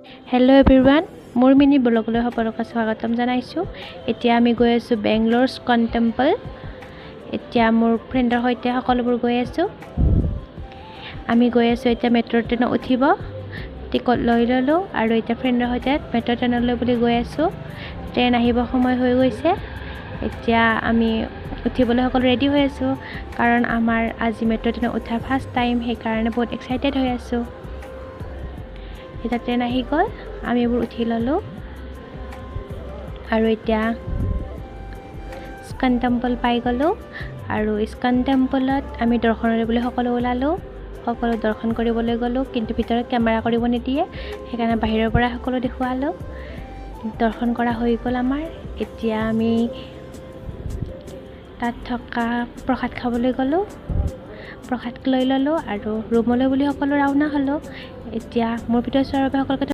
Hello' everyone, মোৰ mini ব্লগলৈ সকলোকে স্বাগতম জনাইছোঁ। এতিয়া আমি গৈ আছোঁ বেংগলোৰ ইস্কন টেম্পল। এতিয়া মোৰ ফ্ৰেণ্ডৰ সৈতে সকলোবোৰ গৈ আছোঁ। আমি গৈ আছোঁ এতিয়া মেট্ৰ' ট্ৰেইনত উঠিব। টিকট লৈ ল'লোঁ আৰু এতিয়া ফ্ৰেণ্ডৰ সৈতে মেট্ৰ' ট্ৰেইনলৈ বুলি গৈ আছোঁ। ট্ৰেইন আহিব সময় হৈ গৈছে। এতিয়া আমি উঠিবলৈ সকলো ৰেডি হৈ আছোঁ, কাৰণ আমাৰ আজি মেট্ৰ' ট্ৰেইনত উঠাৰ ফাৰ্ষ্ট টাইম, সেইকাৰণে বহুত এক্সাইটেড হৈ আছোঁ। এতিয়া ট্ৰেইন আহি গ'ল, আমি এইবোৰ উঠি ল'লোঁ আৰু এতিয়া ইস্কন টেম্পল পাই গ'লোঁ। আৰু ইস্কন টেম্পলত আমি দৰ্শন কৰিবলৈ সকলো ওলালোঁ, সকলো দৰ্শন কৰিবলৈ গ'লোঁ। কিন্তু ভিতৰত কেমেৰা কৰিব নিদিয়ে, সেইকাৰণে বাহিৰৰ পৰাই সকলো দেখুৱালোঁ। দৰ্শন কৰা হৈ গ'ল আমাৰ। এতিয়া আমি তাত থকা প্ৰসাদ খাবলৈ গ'লোঁ, প্ৰসাদ লৈ ল'লোঁ আৰু ৰুমলৈ বুলি সকলো ৰাওনা হ'লোঁ। এতিয়া মোৰ ভিডিঅ' চোৱাৰ বাবে সকলোকে